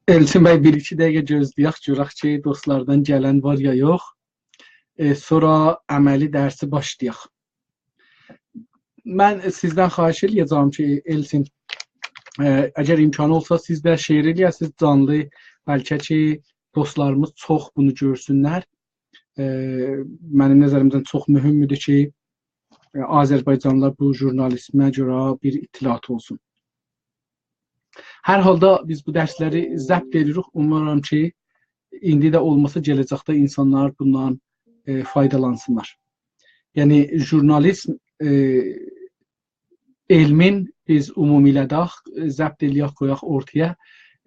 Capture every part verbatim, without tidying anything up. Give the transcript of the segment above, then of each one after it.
ائلچین بی، بیر-ایکی دقیقه گؤزله‌یک، گؤرک کی، دوستلاردان گلن وار یا یوخ. ائ، سونرا عملی درسی باشلایاق. من سیزدن خواهش ائله‌یه‌جم کی، ائلچین، ائ، اگر امکانی اولسا، سیز ده share ائله‌یه‌سینیز جانلی، بلکه کی، دوستلاریمیز چوخ بونو گؤرسونلر. ائ، منیم نظریمدن چوخ مهمدور کی، ائ، آذربایجانلیلار بو ژورنالیزمه گؤره بیر اطلاعات اولسون. هر حالدا بیز بو درسلری ضبط ائدیریک. اومارام کی، ایندی ده اولماسا، گله‌جکده اینسانلار بوندان، ائ، فایدالانسینلار. یعنی، ژورنالیزم، ائ، علمین بیز عمومی‌له‌دک، ائ، ضبط ائله‌یک، قویاق اورتایا.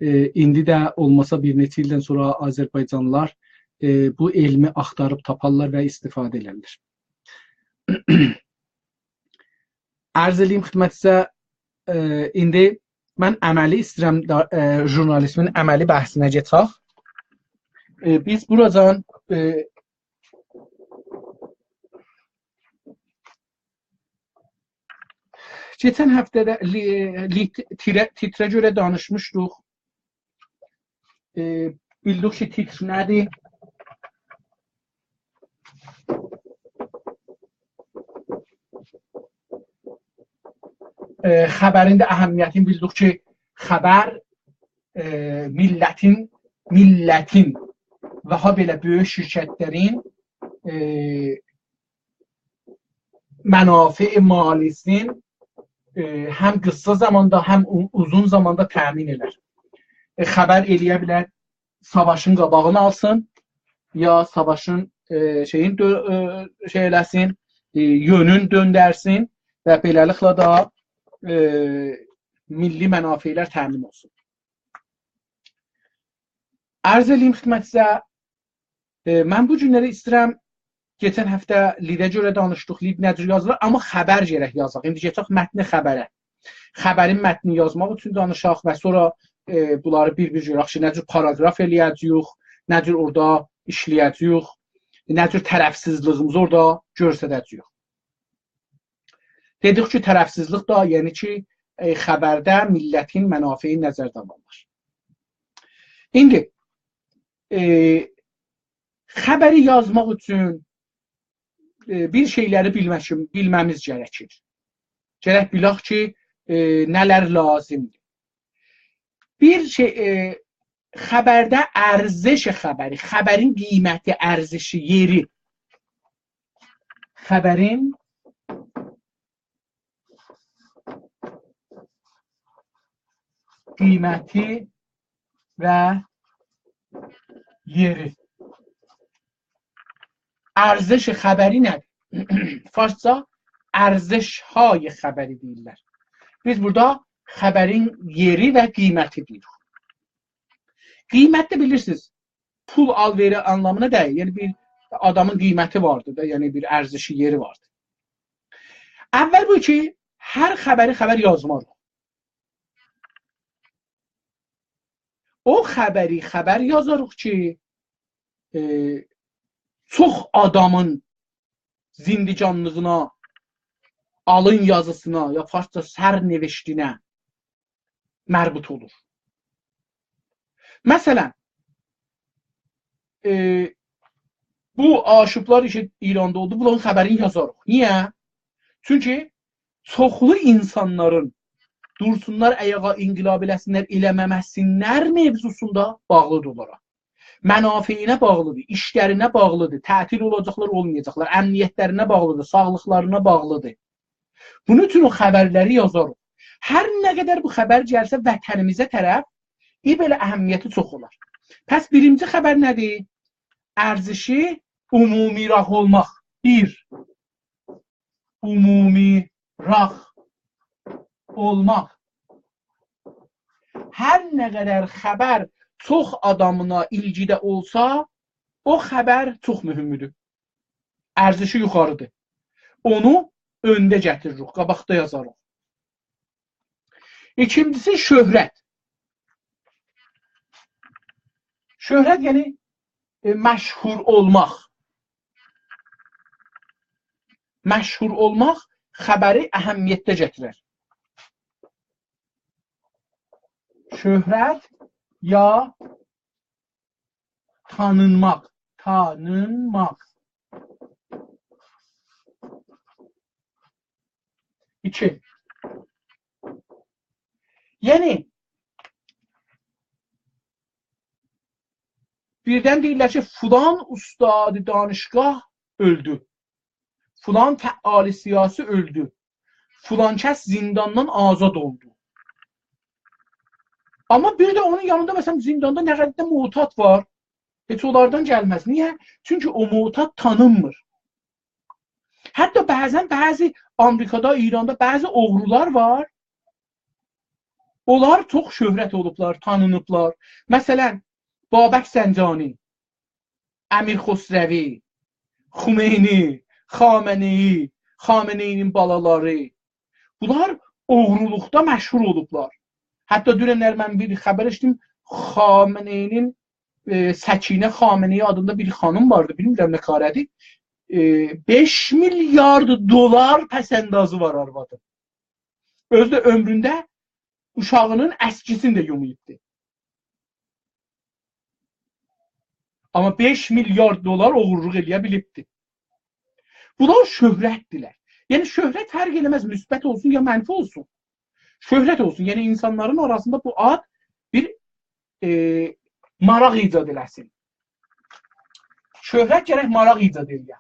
ائ، ایندی ده اولماسا، بیر نئچه ایلدن سونرا آذربایجانلیلار، ائ، بو علمی آختاریب تاپارلار و استفاده ائلرلر. عرض ائله‌ییم خدمتینیزه، ائ، ایندی من عملی ایسته‌ییرم دا، ائ، ژورنالیزمین عملی بحثینه گئچک. ائ، بیز بوراجان، ائ، کئچن هفته ده لی-، لی-، تیره-، تیتره گؤره دانیشمیشدیق. ائ، بیلدیک کی، تیتر نه‌دیر؟ ائ، خبرین ده اهمیتینی بیلدیک کی، خبر، ائ، میللتین، میللتین و هابئله بؤیوک شرکتلرین، ائ، منافع مالی‌سین، ائ، هم قیسا زاماندا، هم او-، اوزون زاماندا تأمین ائدر. ائ، خبر ائله‌یه بیلر ساواشین قاباغینی آلسین، یا ساواشین، ائ، شئیین دؤ-، ائ، شئی ائله‌سین، ائ، یؤنون دؤندرسین و بئله‌لیکله ده، ائ، میللی منافعلر تأمین اولسون. عرض ائله‌ییم خدمتینیزه، ائ، من بو گونلری ایسته‌ییرم، کئچن هفته لیده گؤره دانیشدیق، لید نه جور یازیلیر، آمما خبر گرک یازاق. ایندی گئچک متن خبره. خبرین متنینی یازماق اوچون دانیشاق و سونرا، ائ، بونلاری بیر-بیر گؤرک کی، نه جور پاراگراف ائله‌یه‌جه‌ییک، نه جور اورادا ایشله‌یه‌جه‌ییک، نه جور طرفسیزلیگیمیزی اورادا گؤستره‌جه‌ییک. دئدیک کی، طرفسیزلیک دا، یعنی کی، ائ، خبرده میللتین منافعی نظرده آلینیر. ایندی، ائ، خبری یازماق اوچون، ائ، بیر شئیلری بیلمه-، بیلمه‌میز گرکیر. گرک بیلک کی، ائ، نه‌لر لازیمدیر. بیر شئی، ائ، خبرده ارزش خبری، خبرین قیمتی، ارزشی، یئری. خبرین قیمتی و یئری. ارزش خبری نه‌دیر؟ فارسجا ارزش‌های خبری دئییرلر. بیز بورادا خبرین یئری و قیمتی دئییریک. قیمت ده بیلیرسینیز، پول آل‌وئری آنلامینا دئییل. یعنی بیر آدامین قیمتی واردیر دا، یعنی بیر ارزشی، یئری واردیر. اول بو کی، هر خبری خبر یازماریق. او خبری خبر یازاریق کی، ائ، چوخ آدامین زندگانلیغینا، آلین یازیسینا، یا فارسجا سرنوشتینه مربوط اولور. مثلا، ائ، بو آشوبلار کی ایراندا اولدو، بونلارین خبرینی یازاریق. نییه؟ چونکی چوخلو اینسانلارین دورسونلار آیاغا، انقلاب ائله‌سینلر، ائله‌مه‌مه‌سینلر موضوعسوندا باغلیدیر اونلارا. منافعینه باغلیدیر، ایشلرینه باغلیدیر، تعطیل اولاجاقلار، اولمایاجاقلار، امنیتلرینه باغلیدیر، ساغلیقلارینا باغلیدیر. بونون اوچون او خبرلری یازاریق. هر نه قدر بو خبر گلسه وطنیمیزه طرف، ائ، بئله اهمیتی چوخ اولار. پس بیرینجی خبر نه‌دیر؟ ارزشی عمومی‌راه اولماق. بیر، عمومی‌راه اولماق. هر نه قدر خبر چوخ آدامینا ایلگیده اولسا، او خبر چوخ مهمدور. ارزشی یوخاریدیر. اونو اؤنده گتیریریک، قاباقدا یازاریق. ایکینجیسی، شهرت. شهرت، یعنی، ائ، مشهور اولماق. مشهور اولماق خبری اهمیته گتیرر. شهرت یا تانینماق. تانینماق. ایکی. یعنی، بیردن دئییرلر کی، فلان استاد دانشگاه اؤلدو. فلان فعال سیاسی اؤلدو. فلان کس زنداندان آزاد اولدو. آمما بیر ده اونون یانیندا، مثلا، زنداندا نه قدر ده معتاد وار. هئچ اونلاردان گلمز. نییه؟ چونکی او معتاد تانینمیر. حتی بعضا بعضی آمریکادا، ایراندا بعضی اوغرولار وار. اونلار چوخ شهرت اولوبلار، تانینیبلار. مثلا، بابک زنجانی، امیر خسروی، خمینی، خامنه‌ای، خامنه‌ای‌نین بالالاری. بونلار اوغرولوقدا مشهور اولوبلار. حتی دوننلر من بیر خبر ائشیتدیم، خامنه‌ای‌نین، ائ، سکینه خامنه‌ای آدیندا بیر خانیم واردی، بیلمیرم نه کاره‌دیر. ائ، بئش میلیارد دلار پس‌اندازی وار آروادین. اؤزو ده عؤمرونده اوشاغینین اسکیسینی ده یوماییبدی. آمما بئش میلیارد دلار اوغورلوق ائله‌یه بیلیبدی. بونلار شهرتدیرلر. یعنی شهرت فرق ائله‌مز، مثبت اولسون یا منفی اولسون. شهرت اولسون، یعنی اینسانلارین آراسیندا بو آد بیر، ائ، ماراق ایجاد ائله‌سین. شهرت گرک ماراق ایجاد ائله‌یه.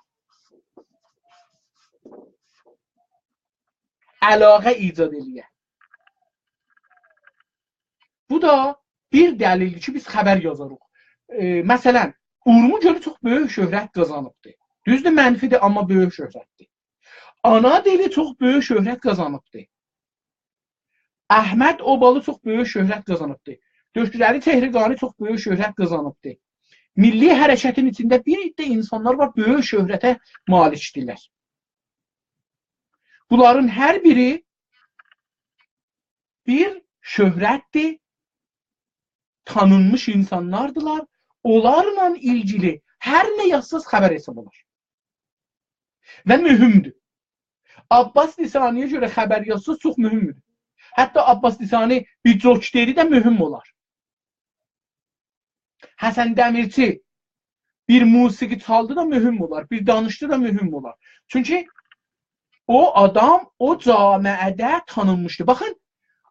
علاقه ایجاد ائله‌یه. بو دا بیر دلیلدیر کی، بیز خبر یازاریق. ائ، مثلا، اورمو گؤلو چوخ بؤیوک شهرت قازانیبدی. دوزدور، منفی‌دیر، آمما بؤیوک شهرتدیر. آنا دیلی چوخ بؤیوک شهرت قازانیبدی. احمد اوبالی چوخ بؤیوک شهرت قازانیبدی. دکترعلی چهرگانی چوخ بؤیوک شهرت قازانیبدی. میللی حرکتین ایچینده بیر عده اینسانلار وار، بؤیوک شهرته مالیکدیرلر. بونلارین هر بیری بیر شهرتدیر، تانینمیش اینسانلاردیلار. اونلارلا ایلگیلی هر نه یازساز خبر حساب اولار. و مهمدور. عباس لسانی‌یه گؤره خبر یازساز چوخ مهمدور. حتی عباس لسانی بیر جوک دئدی ده مهم اولار. حسن دمیرچی بیر موسیقی چالدی دا مهم اولار، بیر دانیشدی دا مهم اولار. چونکی او آدام او جامعه‌ده تانینمیشدی. باخین،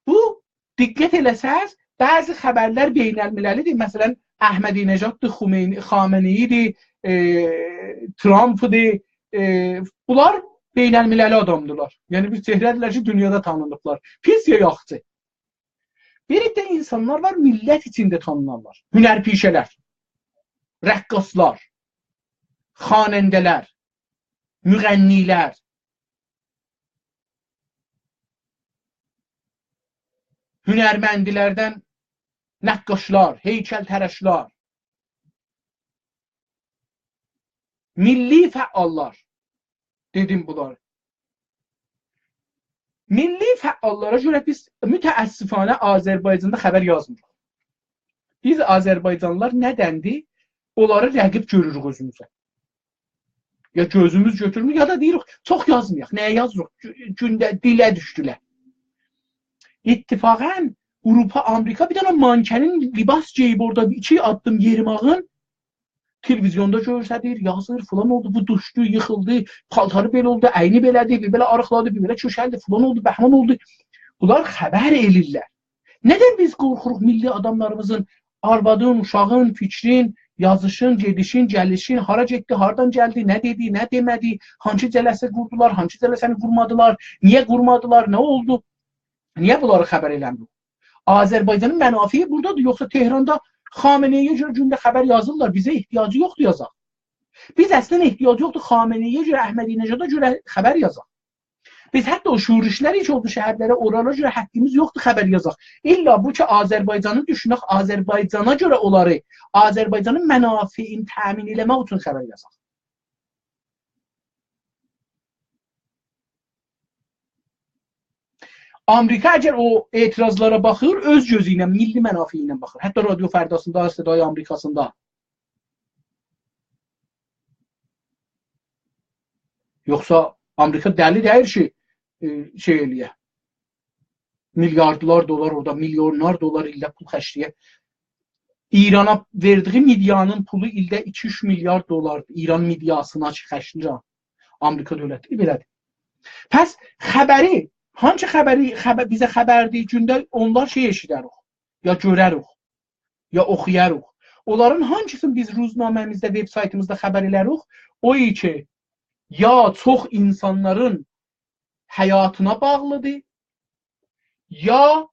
بو، دقت ائله‌سز، بعضی خبرلر بین‌المللی‌دیر. مثلا، احمدی‌نژاددیر، خمینی، خامنه‌ای‌دیر، ائ، ترامپدیر. ائ، بونلار بین‌المللی آدامدیرلار. یعنی، بیر چهره‌دیرلر کی، دونیادا تانینیبلار. پیس یا یاخشی. بیر عده اینسانلار وار، میللت ایچینده تانینارلار. هنرپیشه‌لر، رقاصلار، خواننده‌لر، مغنی‌لر، هنرمندلردن نقاشلار، هیکل‌تراشلار، میللی فعاللار، دئدیم بونلار. میللی فعاللارا گؤره بیز متأسفانه آذربایجاندا خبر یازمیریق. بیز آذربایجانلیلار ندندیر، اونلاری رقیب گؤروروک اؤزوموزه. یا گؤزوموز گؤتورمور، یا دا دئییریک، چوخ یازمایاق. نه‌یه یازیریق؟ گو-، گونده دیله دوشدولر. اتفاقا آوروپا، آمریکا بیر دنه مانکنین لباس گئییب اورادا ایکی آددیم یئریماغین تلویزیوندا گؤرسدیر، یازیر، فلان اولدو، بو دوشدو، ییخیلدی، پالتاری بئله اولدو، اینی بئله‌دی، بیر بئله آریقلادی، بیر بئله کؤکلدی، فلان اولدو، بهمان اولدو. بونلار خبر ائله‌ییرلر. ندن بیز قورخوروق میللی آداملاریمیزین، آروادین، اوشاغین، فیکرین، یازیشین، گئدیشین، گلیشین، هارا گئتدی، هاردان گلدی، نه دئدی، نه دئمه‌دی، هانسی جلسه قوردولار، هانسی جلسه‌نی قورمادیلار، نییه قورمادیلار، نه اولدو؟ نییه بونلاری خبر ائله‌میریک؟ آذربایجانین منافعی بورادادیر، یوخسا تهراندا خامنه‌ای‌یه گؤره گونده خبر یازیرلار، بیزه احتیاجی یوخدور یازاق. بیز اصلا احتیاجی یوخدور خامنه‌ای‌یه گؤره، احمدی‌نژادا گؤره خبر یازاق. بیز حتی او شورشلر هئچ اولدو شهرلره، اورالارا گؤره حاققیمیز یوخدور خبر یازاق. الا بو کی، آذربایجانی دوشونک، آذربایجانا گؤره اونلاری، آذربایجانین منافعینی تأمین ائله‌مک اوچون خبر یازاق. آمریکا اگر او اعتراضلارا باخیر، اؤز گؤزو ایله، میللی منافعی ایله باخیر. حتی رادیو فرداسیندا، صدای آمریکاسیندا. یوخسا آمریکا دلی دئییل کی، ائ، شئی ائله‌یه. میلیاردلار دلار اورادا، میلیونلار دلار ایلده پول خرجله‌یه. ایرانا وئردیگی مدیانین پولو ایلده ایکی اوچ میلیارد دلاردیر. ایران مدیاسینا کی، خرجله‌ییر آمریکا دؤولتی. بئله‌دیر. پس خبری، هانسی خبری خبر، بیزه خبردیر، گونده اونلار شئی ائشیدریک، یا گؤرریک، یا اوخویاریق. اونلارین هانسیسینی بیز روزنامه‌میزده، وب‌سایتیمیزدا خبر ائلریک؟ او کی، یا چوخ اینسانلارین حیاتینا باغلیدیر، یا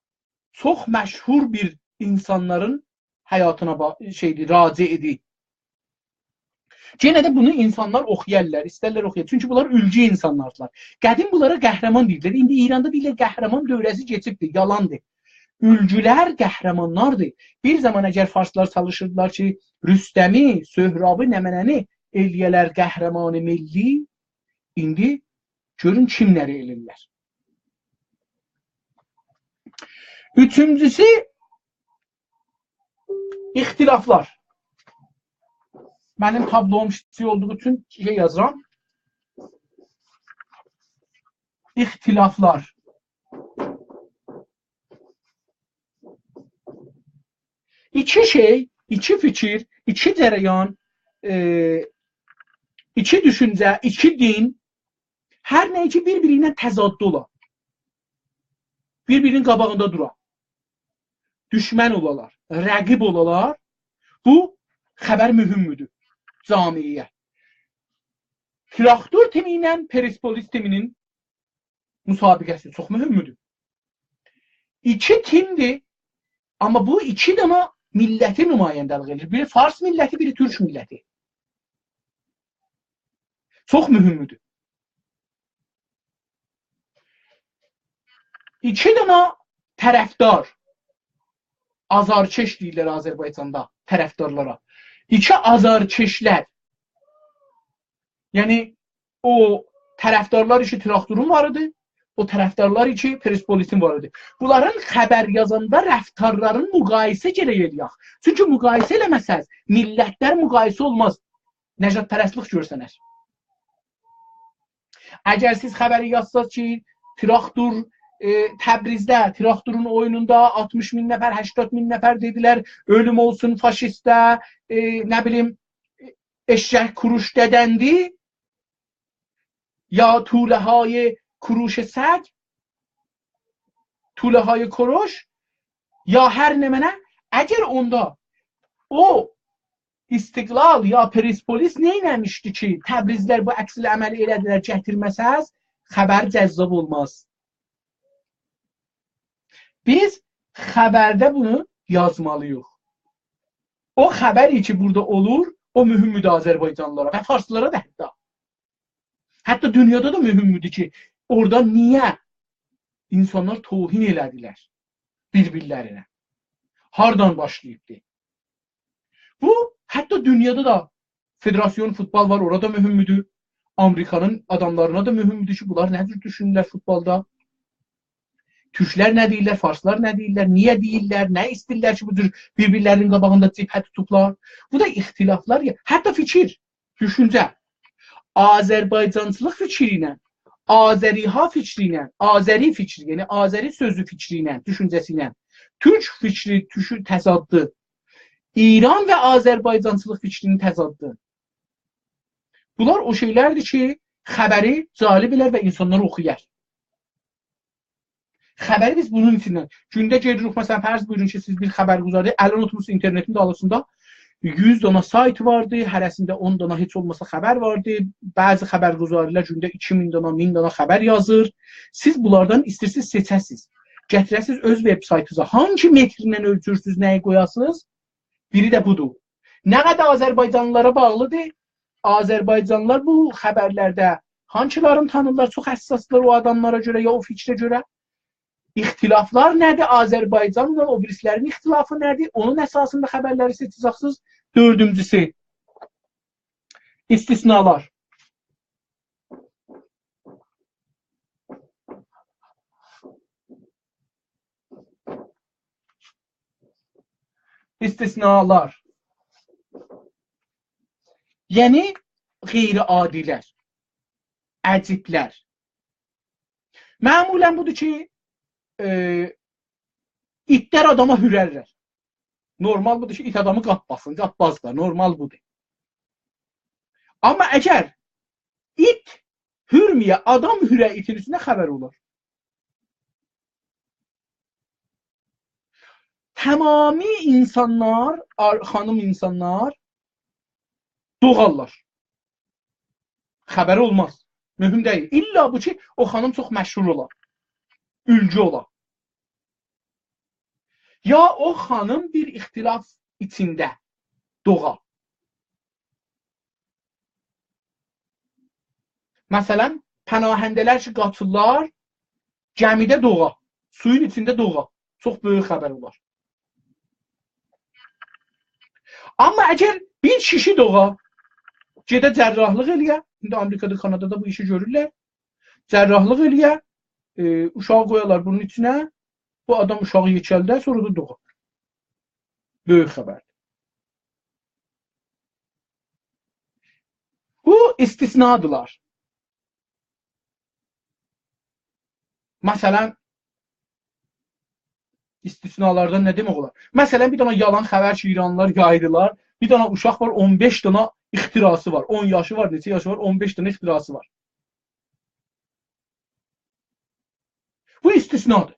چوخ مشهور بیر اینسانلارین حیاتینا با-، شئیدیر، راجع‌دیر. یئنه ده بونو اینسانلار اوخویارلار، ایسترلر اوخویا. چونکی بونلار اولگو اینسانلاردیلار. قدیم بونلارا قهرمان دئییرلر. ایندی ایراندا دئییرلر قهرمان دوره‌سی کئچیبدیر، یالاندیر. اولگولر قهرمانلاردیر. بیر زامان اگر فارسلار چالیشیردیلار کی، رستمی، سهرابی، نمنه‌نی ائله‌یه‌لر قهرمان ملی، ایندی گؤرون کیملری ائله‌ییرلر. اوچونجوسو، اختلافلار. منیم تابلوم کیچیک اولدوغو اوچون شئی یازیرام. اختلافلار. ایکی شئی، ایکی فیکیر، ایکی جریان، ائ، ایکی دوشونجه، ایکی دین، هر نه کی بیر-بیری ایله تضاددا اولا، بیر-بیرینین قاباغیندا دورا، دوشمن اولالار، رقیب اولالار، بو خبر مهمدور جامعه‌یه. تراکتور تیمی ایله پرسپولیس تیمینین مسابقه‌سی چوخ مهمدور. ایکی تیمدیر، آمما بو ایکی دنه میللتی نماینده‌لیک ائدیر. بیری فارس میللتی، بیری تورک میللتی. چوخ مهمدور. ایکی دنه طرفدار، آزارکش دئییرلر آذربایجاندا طرفدارلارا. ایکی آزارکشلر. یعنی، او طرفدارلار کی تراکتورون وار ایدی، او طرفدارلار کی پرسپولیسین وار ایدی. بونلارین خبر یازاندا رفتارلارین مقایسه گرک ائله‌یک. چونکی مقایسه ائله‌مه‌سز، میللتلر مقایسه اولماز. نژادپرستلیک گؤرسنر. اگر سیز خبری یازساز کی، تراکتور، ائ، تبریزده، تراکتورون اویونوندا آلتمیش مین نفر، هشتاد مین نفر دئدیلر، اؤلوم اولسون فاشیسته، ائ، نه بیلیم، ائ، ائششک کوروش دده‌ندی، یا توله‌های کوروش سگ، توله‌های کوروش، یا هر نمنه، اگر اوندا او استقلال یا پرسپولیس نئینه‌میشدی کی، تبریزلیلر بو عکس‌العملی ائله‌دیلر، گتیرمه‌سز، خبر جذاب اولماز. بیز خبرده بونو یازمالی‌ییق. او خبر کی بورادا اولور، او مهمدور آذربایجانلیلارا و فارسلارا دا حتی. حتی دونیادا دا مهمدور کی، اورادا نییه اینسانلار توهین ائله‌دیلر بیر-بیرلرینه؟ هاردان باشلاییبدی؟ بو، حتی دونیادا دا فدراسیون فوتبال وار، اورادا مهمدور. آمریکانین آداملارینا دا مهمدور کی، بونلار نه جور دوشونورلر فوتبالدا؟ تورکلر نه دئییرلر، فارسلار نه دئییرلر، نییه دئییرلر، نه ایسته‌ییرلر کی، بو جور بیر-بیرلرینین قاباغیندا جبهه توتوبلار؟ بو دا اختلافلار، یا، حتی فیکیر، دوشونجه. آذربایجانچیلیق فیکری ایله، آذری‌ها فیکری ایله، آذری فیکری، یعنی آذری سؤزو فیکری ایله، دوشونجه‌سی ایله، تورک فیکری دوشو-، تضادی، ایران و آذربایجانچیلیق فیکرینین تضادی. بونلار او شئیلردیر کی، خبری جالب ائلر و اینسانلار اوخویار. خبری بیز بونون ایچیندن، گونده گئدیریک، مثلا، فرض بویورون کی، سیز بیر خبرگزاری، الان اوتورموسونوز اینترنتین دالیسیندا، یوز دانا سایت واردی، هره‌سینده اون دانا هئچ اولماسا خبر واردی. بعضی خبرگزاری‌لر گونده ایکی مین دانا، مین دانا خبر یازیر. سیز بونلاردان ایسته‌ییرسینیز سئچه‌سینیز. گتیره‌سینیز اؤز وب‌سایتینیزا. هانگی متریندن اؤلچورسونوز نه‌یی قویاسینیز؟ بیری ده بودور. نه قدر آذربایجانلیلارا باغلیدیر؟ آذربایجانلیلار بو خبرلرده هانسیلارینی تانیرلار، چوخ حساسدیلار او آداملارا گؤره یا او فیکره گؤره؟ اختلافلار نه‌دیر؟ آذربایجانلا او بیریسی‌لرین اختلافی نه‌دیر؟ اونون اساسیندا خبرلری سئچه‌جکسینیز. دؤردونجوسو، استثنالار. استثنالار. یعنی غیرعادی‌لر، عجیب‌لر. معمولاً بودور کی، ائ، ایتلر آداما هوررلر. نورمال بودور کی، ایت آدامی قاپماسین، قاپمازلار. نورمال بودور. آمما اگر ایت هورمه‌یه، آدام هوره ایتین اوستونه، خبر اولار. تمامی اینسانلار، آر-، خانیم اینسانلار دوغارلار. خبر اولماز. مهم دئییل. الّا بو کی، او خانیم چوخ مشهور اولا. اولگو اولا. یا او خانیم بیر اختلاف ایچینده دوغا. مثلاً، پناهنده‌لر کی، قاچیرلار، گمیده دوغا، سویون ایچینده دوغا. چوخ بؤیوک خبر اولار. آمما اگر بیر کیشی دوغا، گئده جراحلیق ائله‌یه، ایندی آمریکادا، کانادادا بو ایشی گؤرورلر، جراحلیق ائله‌یه، ائ، اوشاغی قویارلار بونون ایچینه، بو آدام اوشاغی یئکلده، سونرا دا دوغا. بؤیوک خبردیر. بو استثنادیلار. مثلاً، استثنالاردان نه دئمک اولار؟ مثلاً، بیر دنه یالان خبر کی، ایرانلیلار یایدیلار. بیر دنه اوشاق وار، اون بئش دنه اختراعسی وار. اون یاشی وار، نئچه یاشی وار؟ اون بئش دنه اختراعسی وار. بو استثنادیر.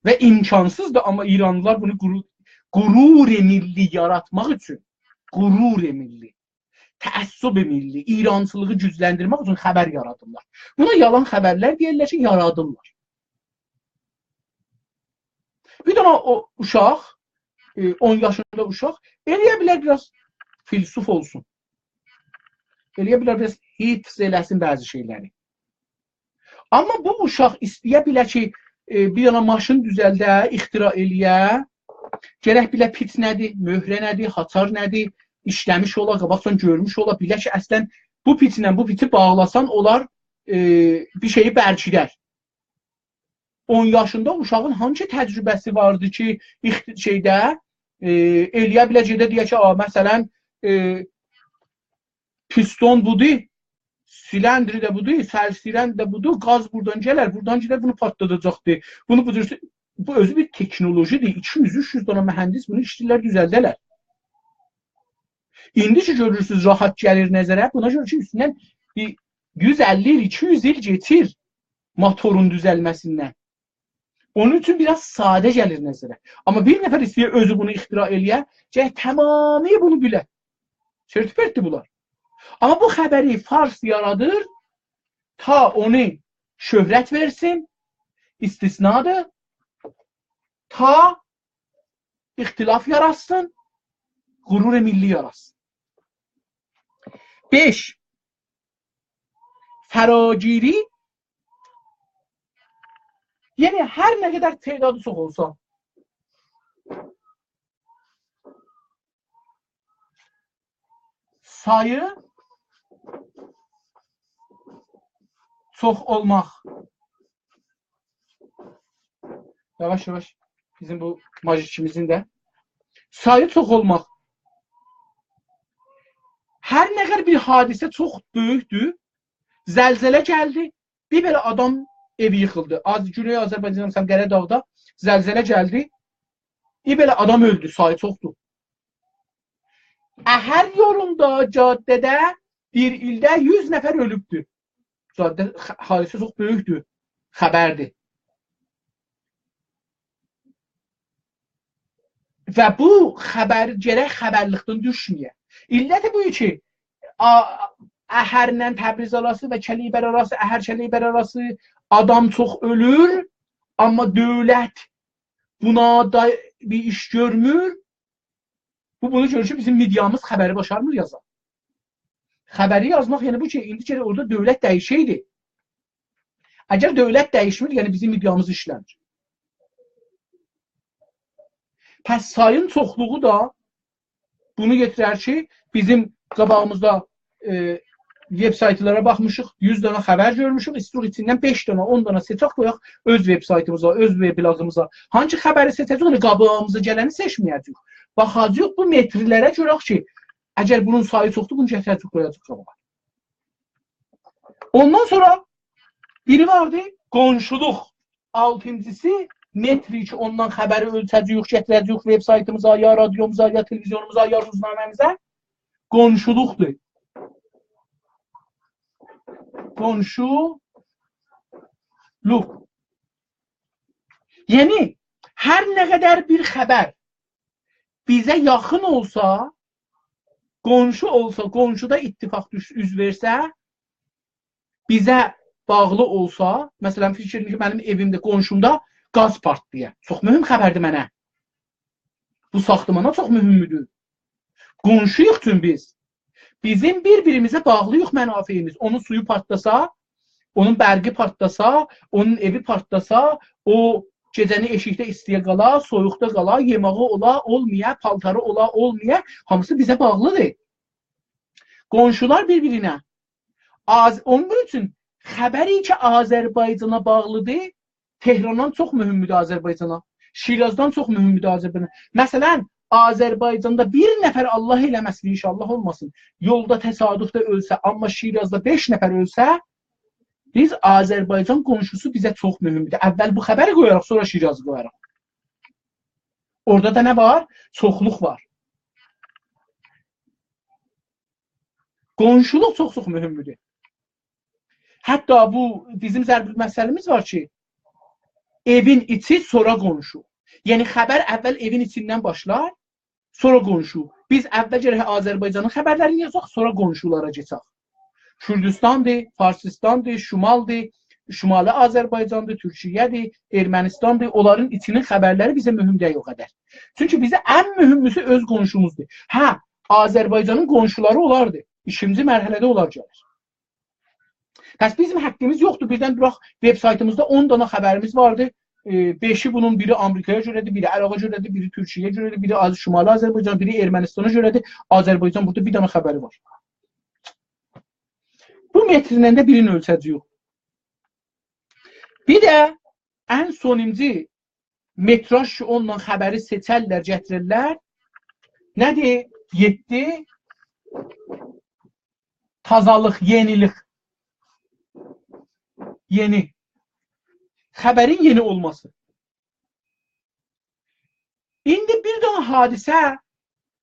و امکانسیزدیر، آمما ایرانلیلار بونو غرور، غرور ملی یاراتماق اوچون، غرور ملی، تعصب ملی، ایرانچیلیغی گوجلندیرمک اوچون خبر یارادیرلار. بونا یالان خبرلر دئییرلر کی، یارادیرلار. بیر دنه او اوشاق، ائ، اون یاشیندا اوشاق، ائله‌یه بیلر بیر آز فیلسوف اولسون. ائله‌یه بیلر بیر آز حفظ ائله‌سین بعضی شئیلری. آمما بو اوشاق ایسته‌یه بیله کی، ائ، بیر دنه ماشین دوزلده، اختراع ائله‌یه، گرک بیله پیچ نه‌دیر، مهره نه‌دیر، هاچار نه‌دیر، ایشله‌میش اولا، قاباقجادان گؤرموش اولا، بیله کی، اصلاً بو پیچله بو پیچی باغلاسان، اونلار، ائ، بیر شئیی برکیدر. اون یاشیندا اوشاغین هانسی تجربه‌سی واردی کی، اخت-، شئیده، ائ، ائله‌یه بیله گئده دئیه کی، آ، مثلاً، ائ، پیستون بودور، سیلندری ده بودور، سرسیلندر ده بودور، گاز بورادان گلر، بورادان گئدر، بونو پارتلاداجاقدیر. بونو بو جور، بو اؤزو بیر تکنولوژی‌دیر. ایکی یوز، اوچ یوز دنه مهندس بونو ایشله‌ییرلر، دوزلده‌لر. ایندی کی گؤرورسونوز، راحت گلیر نظره، بونا گؤره کی، اوستوندن بیر یوز اللی ایل، ایکی یوز ایل کئچیر موتورون دوزلمه‌سیندن. اونون اوچون بیر آز ساده گلیر نظره. آمما بیر نفر ایسته‌ییر اؤزو بونو اختراع ائله‌یه، گرک تمامیله بونو بیله. چرت و پرتدیر بونلار. آمما بو خبری فارس یارادیر، تا اونو شهرت وئرسین، استثنادیر، تا اختلاف یاراتسین، غرور ملی یاراتسین. بئش، فراگیری، یعنی هر نه قدر تعدادی چوخ اولسا، سایی چوخ اولماق. یاواش-یاواش بیزیم بو ماژیکیمیزین ده. سایی چوخ اولماق. هر نه قدر بیر حادثه چوخ بؤیوکدور، زلزله گلدی، بیر بئله آدام ائوی ییخیلدی. آز-، گونئی آذربایجاندا، مثلاً، قره‌داغدا زلزله گلدی، بیر بئله آدام اؤلدو، سایی چوخدور. اهر یولوندا، جاده‌ده بیر ایلده یوز نفر اؤلوبدور. جاده خ-، حادثه چوخ بؤیوکدور، خبردیر. و بو خبر گرک خبرلیکدن دوشمه‌یه. علتی بو کی، آ-، اهرله تبریز آراسی و کلیبر آراسی، اهر کلیبر آراسی آدام چوخ اؤلور، آمما دؤولت بونا دا بیر ایش گؤرمور. بو، بونو گؤرور کی، بیزیم مئدیامیز خبری باشارمیر یازا. خبری یازماق، یعنی بو کی، ایندی گرک اورادا دؤولت دییشه‌یدی. اگر دؤولت دییشمیر، یعنی بیزیم مئدیامیز ایشله‌میر. پس سایین چوخلوغو دا بونو گتیرر کی، بیزیم قاباغیمیزدا، ائ، وب‌سایتلارا باخمیشیق، یوز دانا خبر گؤرموشوک، ایستیروخ ایچیندن بئش دانا، اون دانا سئچک قویاق اؤز وب‌سایتیمیزا، اؤز وبلاگیمیزا. هانسی خبری سئچه‌جه‌ییک، ائله قاباغیمیزا گلنی سئچمه‌یه‌جه‌ییک. باخاجاغیق بو مترلره گؤره کی، اگر بونون سایی چوخدور، بونو گتیره‌جه‌ییک، قویاجاغیق قاباغا. اوندان سونرا بیری واردی، قونشولوق. آلتینجیسی، متری کی، اوندان خبری اؤلچه‌جه‌ییک، گتیره‌جه‌ییک وب‌سایتیمیزا، یا رادیوموزا، یا تلویزیونوموزا، یا روزنامه‌میزه، قونشولوقدور. قونشولوق. یعنی، هر نه قدر بیر خبر بیزه یاخین اولسا، قونشو اولسا، قونشودا اتفاق دوش-، اوز وئرسه، بیزه باغلی اولسا، مثلا، فیکیر ائدین کی، منیم ائویمده، قونشومدا گاز پارتلاییر. چوخ مهم خبردیر منه. بو ساختمانا چوخ مهمدور. قونشویوق چون بیز. بیزیم بیر-بیریمیزه باغلی‌ییق منافعیمیز. اونون سویو پارتلاسا، اونون برقی پارتلاسا، اونون ائوی پارتلاسا، او گئجه‌نی ائشیکده ایستی‌یه قالا، سویوقدا قالا، یئمه‌یی اولا، اولمایا، پالتاری اولا، اولمایا، هامیسی بیزه باغلیدیر. قونشولار بیر-بیرینه. آذ-، اونون اوچون خبری کی، آذربایجانا باغلیدیر، تهراندان چوخ مهمدور آذربایجانا. شیرازدان چوخ مهمدور آذربایجانا. مثلا، آذربایجاندا بیر نفر، الله ائله‌مه‌سین، انشاءالله اولماسین، یولدا تصادفده اؤلسه، آمما شیرازدا بئش نفر اؤلسه، بیز آذربایجان قونشوسو بیزه چوخ مهمدور. اول بو خبری قویاریق، سونرا شیرازی قویاریق. اورادا دا نه وار؟ چوخلوق وار. قونشولوق چوخ-چوخ مهمدور. حتی بو بیزیم ضرب‌المثلیمیز وار کی، ائوین ایچی، سونرا قونشو. یعنی، خبر اول ائوین ایچیندن باشلار، سونرا قونشو. بیز اول گرک آذربایجانین خبرلرینی یازاق، سونرا قونشولارا کئچک. کوردوستاندیر، فارسیستاندیر، شمالدیر، شمالی آذربایجاندیر، تورکیه‌دیر، ارمنیستاندیر. اونلارین ایچینین خبرلری بیزه مهم دئییل او قدر. چونکی بیزه ان مهموسو اؤز قونشوموزدور. هه، آذربایجانین قونشولاری اولاردی. ایکینجی مرحله‌ده اونلار گلیر. پس بیزیم حاققیمیز یوخدور. بیردن دوراق، وب‌سایتیمیزدا اون دانا خبریمیز واردی. ائ، بئشی بونون، بیری آمریکایا گؤره‌دیر، بیری عراقا گؤره‌دیر، بیری تورکیه‌یه گؤره‌دیر، بیری آذ-، شمالی آذربایجان، بیری ارمنیستانا گؤره‌دیر. آذربایجان بورادا بیر دانا خبری وار. بو مترینن ده بیرینی اؤلچه‌جه‌ییک. بیر ده ان سونونجو متراژ کی، اونونلا خبری سئچرلر، گتیررلر. نه‌دیر؟ یئددی. تازالیق، یئنیلیک. یئنی. خبرین یئنی اولماسی. ایندی بیر دانا حادثه،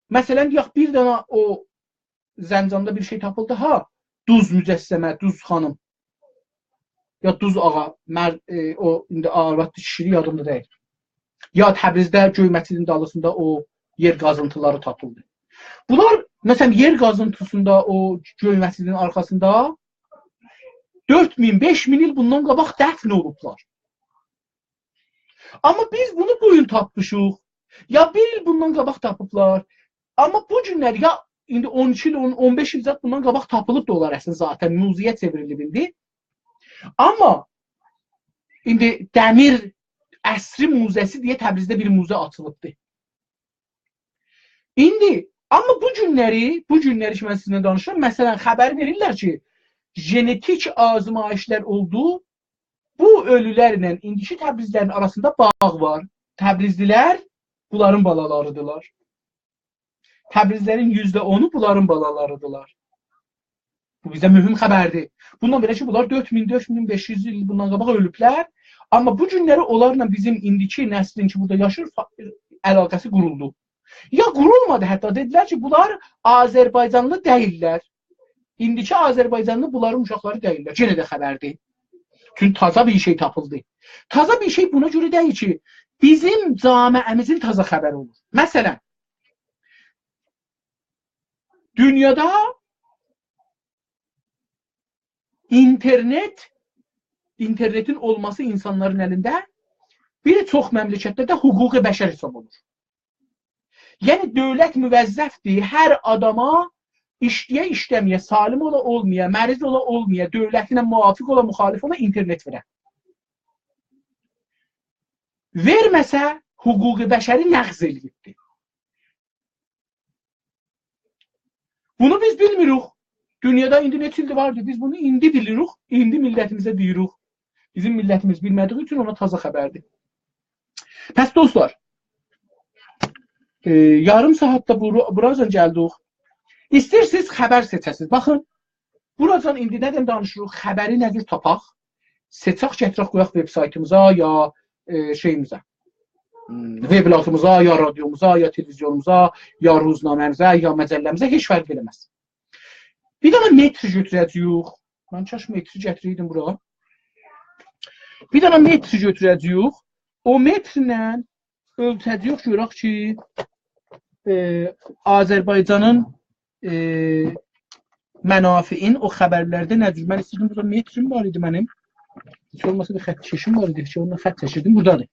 مثلا، دئیک، بیر دانا او زنجاندا بیر شئی تاپیلدی، ها، دوز مجسمه، دوز خانیم. یا دوز آغا، مر-، ائ، او ایندی آرواددی، کیشیدی، یادیمدا دئییل. یا تبریزده گؤی مسجدین دالیسیندا او یئر قازینتیلاری تاپیلدی. بونلار، مثلا، یئر قازینتیسیندا او گؤی مسجدین آرخاسیندا دؤرد مین، بئش مین ایل بوندان قاباق دفن اولوبلار. آمما بیز بونو بو گون تاپمیشیق. یا بیر ایل بوندان قاباق تاپیبلار. آمما بو گونلری، یا ایندی اون ایکی ایل، اون، اون بئش ایل زاد بوندان قاباق تاپیلیب دا اولار اصلینده، ذاتا موزه‌یه چئوریلیب ایندی. آمما ایندی دمیر عصری موزه‌سی دئیه تبریزده بیر موزه آچیلیبدی. ایندی، آمما بو گونلری، بو گونلری کی، من سیزینله دانیشیرام، مثلا، خبر وئریرلر کی، ژنتیک آزمایشلر اولدو، بو اؤلولرله ایندیکی تبریزلی‌لرین آراسیندا باغ وار. تبریزلی‌لر بونلارین بالالاریدیرلار. تبریزلی‌لرین یوزده اونو بونلارین بالالاریدیرلار. بو بیزه مهم خبردیر. بوندان بئله کی، بونلار دؤرد مین، دؤرد مین بئش یوز ایل بوندان قاباق اؤلوبلر. آمما بو گونلری اونلارلا بیزیم ایندیکی نسلین کی، بورادا یاشاییر، فا-، علاقه‌سی قورولدو. یا قورولمادی حتی، دئدیلر کی، بونلار آذربایجانلی دئییللر. ایندیکی آذربایجانلی بونلارین اوشاقلاری دئییللر. یئنه ده خبردیر. چونکی تازا بیر شئی تاپیلدی. تازا بیر شئی بونا گؤره دئییل کی، بیزیم جامعه‌میزین تازا خبری اولور. مثلا، دونیادا اینترنت، اینترنتین اولماسی اینسانلارین الینده بیر چوخ مملکتده ده حقوق بشر حساب اولونور. یعنی، دؤولت موظفدیر هر آداما، ایشله‌یه، ایشله‌مه‌یه، سالم اولا، اولمایا، مریض اولا، اولمایا، دؤولتینن موافق اولا، مخالف اولا، اینترنت وئره. وئرمه‌سه، حقوق بشری نقض ائله‌ییبدیر. بونو بیز بیلمیریک. دونیادا ایندی نئچه ایلدیر واردی، بیز بونو ایندی بیلیریک، ایندی میللتیمیزه دئییریک. بیزیم میللتیمیز بیلمه‌دیگی اوچون اونا تازا خبردیر. پس دوستلار، ائ، یاریم ساعاتدا بورا، بوراجان گلدیک. ایسته‌ییرسینیز خبر سئچه‌سینیز. باخین، بوراجان ایندی نه‌دن دانیشیریق، خبری نه جور تاپاق، سئچک، گتیرک، قویاق وب‌سایتیمیزا یا، ائ، شئییمیزه، وبلاگیمیزا، یا رادیوموزا، یا تلویزیونوموزا، یا روزنامه‌میزه، یا مجله‌میزه، هئچ فرق ائله‌مز. بیر دنه متر گؤتوره‌جه‌ییک. من کاش متری گتیره‌یدیم بورا. بیر دنه متر گؤتوره‌جه‌ییک. او مترله اؤلچه‌جه‌ییک، گؤرک کی، ائ، آذربایجانین، ائ، منافعین او خبرلرده نه جور. من ایسته‌ییردیم، بورادا متریم وار ایدی منیم. هئچ اولماسا بیر خط‌کشیم وار ایدی کی، اونونلا خط چکیردیم. بورادادیر.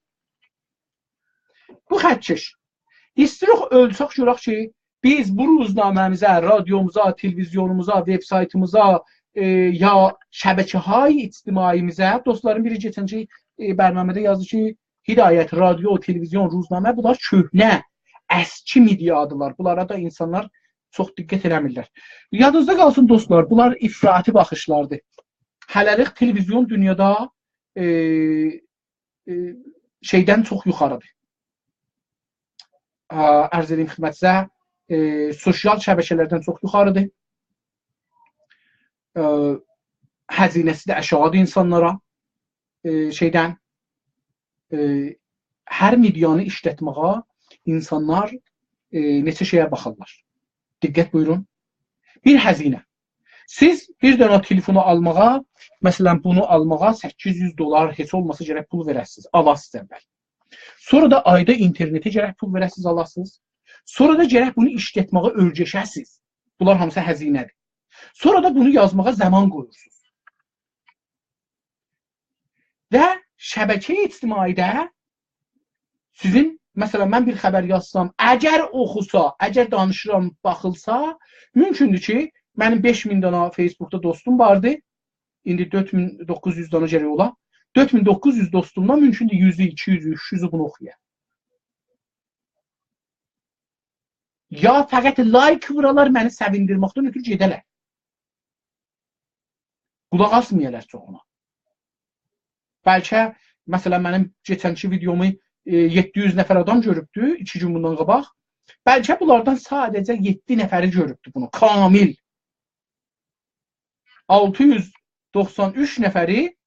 بو خط‌کش. ایسته‌ییریک اؤلچک، گؤرک کی، بیز بو روزنامه‌میزه، رادیوموزا، تلویزیونوموزا، وب‌سایتیمیزا، ائ، یا شبکه‌های اجتماعیمیزه، دوستلارین بیری کئچنکی، ائ، برنامه‌ده یازدی کی، هدایت، رادیو، تلویزیون، روزنامه، بونلار کؤهنه، اسکی مئدیادیلار. بونلارا دا اینسانلار چوخ دقت ائله‌میرلر. یادینیزدا قالسین دوستلار، بونلار افراطی باخیشلاردیر. هله‌لیک تلویزیون دونیادا، ائ، ائ، شئیدن چوخ یوخاریدیر. آ، عرض ائدیم خدمتینیزه، ائ، سوسیال شبکه‌لردن چوخ یوخاریدیر. ائ، هزینه‌سی ده آشاغیدیر اینسانلارا. ائ، شئیدن، ائ، هر مئدیانی ایشلتمه‌یه اینسانلار، ائ، نئچه شئیه باخیرلار. دقت بویورون. بیر هزینه. سیز بیر دنه تلفونو آلماغا، مثلا، بونو آلماغا سککیز یوز دلار هئچ اولماسا گرک پول وئره‌سینیز، آلاسینیز اول. سونرا دا آیدا اینترنته گرک پول وئره‌سینیز، آلاسینیز. سونرا دا گرک بونو ایشلتمه‌یه اؤیره‌شه‌سینیز. بونلار هامیسی هزینه‌دیر. سونرا دا بونو یازماغا زامان قویورسونوز. و شبکه اجتماعی‌ده سیزین، مثلا، من بیر خبر یازسام، اگر اوخوسا، اگر دانیشیرام، باخیلسا، مومکوندور کی، منیم بئش مین دانا فیس‌بوکدا دوستوم واردی. ایندی دؤرد مین دوققوز یوز دانا گرک اولا. دؤرد مین دوققوز یوز دوستومدان مومکوندور یوزو، ایکی یوزو، اوچ یوزو بونو اوخویا. یا فقط لایک وورالار، منی سئویندیرمکدن اؤترو گئده‌لر. قولاق آسمایالار چوخونا. بلکه، مثلا، منیم کئچنکی ویدئومو، ائ، یئددی یوز نفر آدام گؤروبدو، ایکی گون بوندان قاباق. بلکه بونلاردان ساده‌جه یئددی نفری گؤروبدو بونو، کامل. آلتی یوز دوخسان اوچ نفری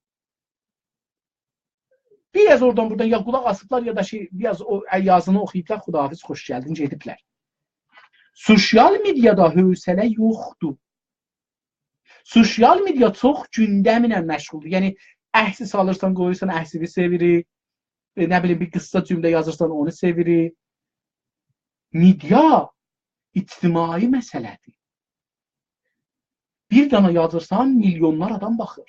بیر آز اورادان بورادان یا قولاق آسیبلار، یا دا کی، بیر آز او یازینی اوخویوبلار، خداحافظ، خوش گلدین، گئدیبلر. سوسیال مئدیادا حوصله یوخدور. سوسیال مئدیا چوخ گوندمله مشغولدور. یعنی، عکسی سالیرسان، قویورسان، عکسینی سئویری. ائ، نه بیلیم، بیر قیسا جمله یازیرسان، اونو سئویری. مئدیا اجتماعی مسئله‌دیر. بیر دانا یازیرسان، میلیونلار آدام باخیر.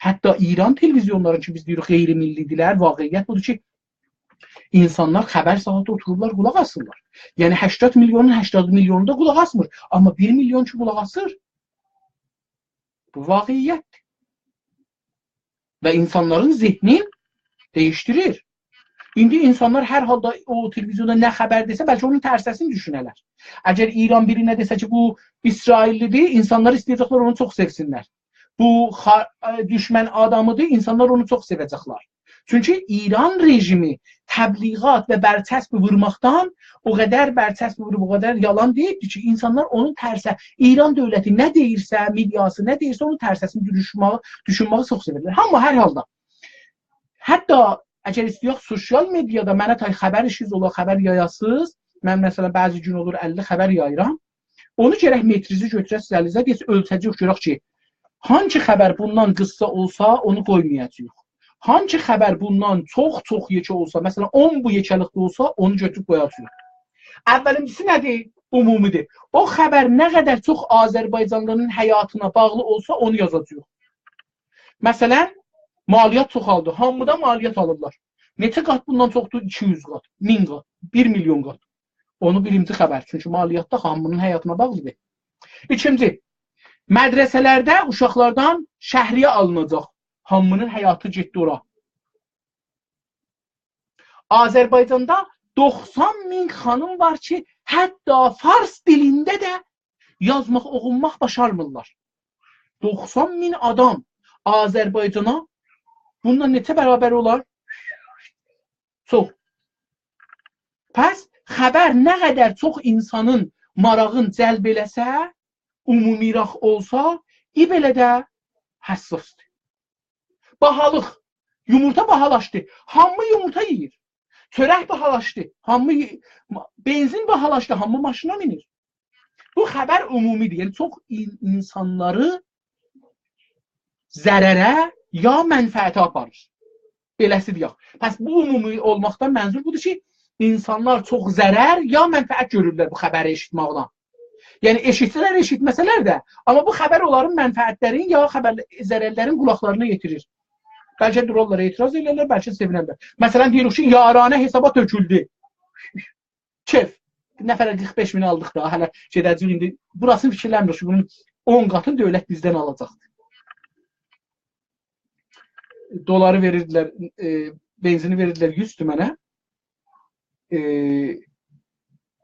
حتی ایران تلویزیونلارین کی، بیز دئییریک غیر ملی‌دیرلر، واقعیت بودور کی، اینسانلار خبر ساعاتی اوتوروبلار، قولاق آسیرلار. یعنی، هشتاد میلیونون هشتاد میلیونو دا قولاق آسمیر. آمما بیر میلیون کی، قولاق آسیر. بو واقعیتدیر. و اینسانلارین ذهنین دییشدیریر. ایندی اینسانلار هر حالدا او تلویزیوندا نه خبر دئسه، بلکه اونون ترسه‌سینی دوشونه‌لر. اگر ایران بیرینه دئسه کی، بو اسرائیللی‌دیر، اینسانلار ایسته‌یه‌جکلر اونو چوخ سئوسینلر. بو خا-، ائ، دوشمن آدامی‌دیر، اینسانلار اونو چوخ سئوه‌جکلر. چونکی ایران رژیمی تبلیغات و برچسب وورماقدان او قدر برچسب ووروب، او قدر یالان دئییبدیر کی، اینسانلار اونون ترسه، ایران دؤولتی نه دئییرسه، مئدیاسی نه دئییرسه، اونون ترسه‌سینی دوشونمه‌یی، دوشونمه‌یی چوخ سئویرلر. آمما هر حالدا، حتی اگر ایسته‌یک سوسیال مئدیادا منه تای خبر ایشینیز اولا، خبر یایاسینیز، من، مثلا، بعضی گون اولور اللی خبر یاییرام، اونو گرک متریزی گؤتوره‌سینیز الینیزه، دئیه‌سینیز، اؤلچه‌جه‌ییک، گؤرک کی، هانسی خبر بوندان قیسا اولسا، اونو قویمایاجاغیق. هانسی خبر بوندان چوخ-چوخ یئکه اولسا، مثلا، اون بو یئکه‌لیکده اولسا، اونو گؤتوروب قویاجاغیق. اولینجیسی نه‌دیر؟ عمومی‌دیر. او خبر نه قدر چوخ آذربایجانلی‌نین حیاتینا باغلی اولسا، اونو یازاجاغیق. مثلا، مالیات چوخالدی. هامیدان مالیات آلیرلار. نئچه قات بوندان چوخدور؟ ایکی یوز قات، مین قات، بیر میلیون قات. اونو بیرینجی خبر. چونکی مالیات دا هامی‌نین حیاتینا باغلی‌دیر. ایکینجی، مدرسه‌لرده اوشاقلاردان شهریه آلیناجاق. هامی‌نین حیاتی گئتدی اورا. آذربایجاندا دوخسان مین خانیم وار کی، حتی فارس دیلینده ده یازماق، اوخوماق باشارمیرلار. دوخسان مین آدام آذربایجانا، بونونلا نئچه برابر اولار؟ چوخ. پس خبر نه قدر چوخ اینسانین ماراغین جلب ائله‌سه، عمومی‌راق اولسا، ای بئله ده حساسدیر. باهالیق. یومورتا باهالاشدی. هامی یومورتا یئییر. چؤرک باهالاشدی. هامی ی-، ما-، بنزین باهالاشدی. هامی ماشینا مینیر. بو خبر عمومی‌دیر. یعنی چوخ این-، اینسانلاری ضرره یا منفعته آپاریر. بئله‌سی‌دیر یوخ. پس بو عمومی اولماقدان منظور بودور کی، اینسانلار چوخ ضرر یا منفعت گؤرورلر بو خبری ائشیتمکدن. یعنی ائشیتسه‌لر، ائشیتمه‌سه‌لر ده، آمما بو خبر اونلارین منفعتلرین یا خبر، ضررلرین قولاقلارینا یئتیریر. بلکه دورارلار، اعتراض ائدرلر، بلکه سئوینرلر. مثلا، دئییریک کی، یارانه حسابا تؤکولدو. کئف. نفره قیرخ بئش مین آلدیق دا، هله گئده‌جه‌ییک ایندی. بوراسینی فیکیرلنمیریک کی، بونون اون قاتینی دؤولت بیزدن آلاجاقدیر. دلاری وئریردیلر، ائ، بنزینی وئریردیلر یوز تومنه. ائ،